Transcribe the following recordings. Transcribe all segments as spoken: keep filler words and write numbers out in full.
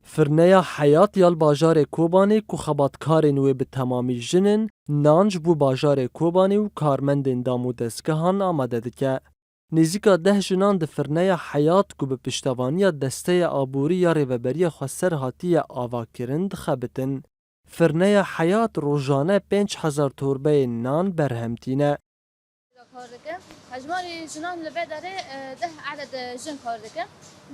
Firneya Heyat ya li bajarê Kobanê ku xebatkarên wê bi temamî jin in, nan ji bo bajarê Kobanê û karmendên dam û dezgehan amade dike. Nêzîka deh jinan di firneya Heyat ku bi piştevaniya Desteya Aborî ya Rêveberiya Xweser hatiye avakirin dixebitin. Firneya Heyat rojane pênc hezar torbeyên nan berhem tîne. Kar dikin. Hejmarê jinan li vê derê, e, deh eded jin kar dikin.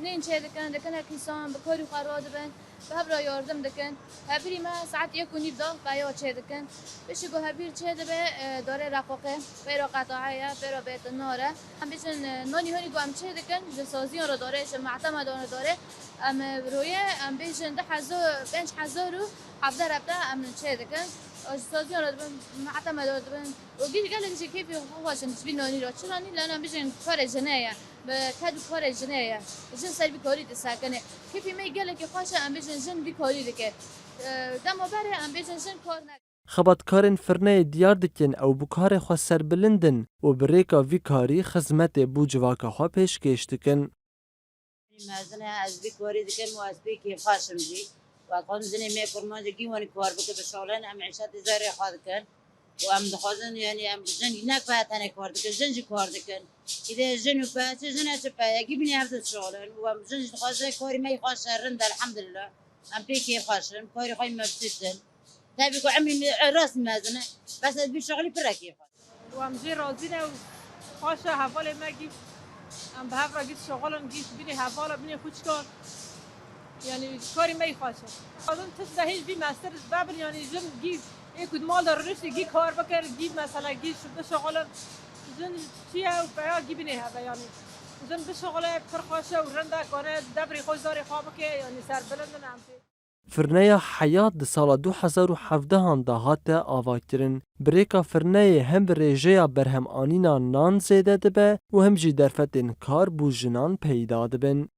Nîn çê dikin, dikin kîsan, bi karî xwe radibin, bi hev re yardim dikin. Hevîrî me saet yek û nîv de peya çê dikin. Piştî ku hevîr çê dibe, e, darê Reqoqê, pêra qetaye, pêra bêtinare. Em bêjin, e, nanî hanî ku em çê dikin, ji saziyan re darê, ji mehtemedan re darê. Em, e, royê, em bêjin du hezar, pênc hezar û hevdeh rep de em çê dikin. Ji saziyan re dibin, mehtemedan re dibin. Û gî-, gelek jî kêfî xwe xweş in ji vî nanî re. Çira nî? Lana bijin karê jinê ye. Bi ked û karê jinê ye. Jin ser vî karî disekine. Kêfî me gelekî xweş e, em bijin jin vî karî dike. E, dema berê em bijin jin kar neke. Xebatkarên firneyê diyar dikin ew bi karê xwe serbilind in û bi rêka vî karî xizmetê bo civaka xwe pêşkêş dikin. Mezin e, ez vî karî dikim û ez pê kêfxweş im jî. Û ez dixwazim jinê me kurmancê gî wanî kar bike, bişoxlin, em îşetê zerê xwe dikin. Û em dixwazin, yanî em jin ne ku tenê kar dikin, jin jî kar dikin. Îdê jin û pe, çi jin e çi pe ye, gî bînê hev dişoxlin. Û em jin jî dixwazin karî me yî xweş e, rind e, elhemdulillah. Em pê kêfxweş in, karî xwe yî me bişîtin. Tevî ku emrî me, e, rast mezin e. Bes ez bî şixulî pir e kêfxweş. Û em jê razî ne û xweş e hevalê me gî em bi hev re gî şixulin, gî bînê hevala, bînê xwişkan. Yanî karî me yî xweş e. Xwazin tişt de hîn vî mestir vebin, yanî jin gî ê ku di mal de rûniştî gî kar bikin, gî mesela gî şi-, bişixulin. Jin çi ye û peya gî bînê heve yanî. Jin bişixule pir xweş e û rind e, kane debrî xwe zarê xwe bike, yanî serbilind in em pê. Firneya Heyat di sala du hezar û hevdehan de hate avakirin. Bi rêka firneyê hem bi rêjeya berhemanîna nan zêde dibe û hem jî derfetên kar bo jinan peyda dibin.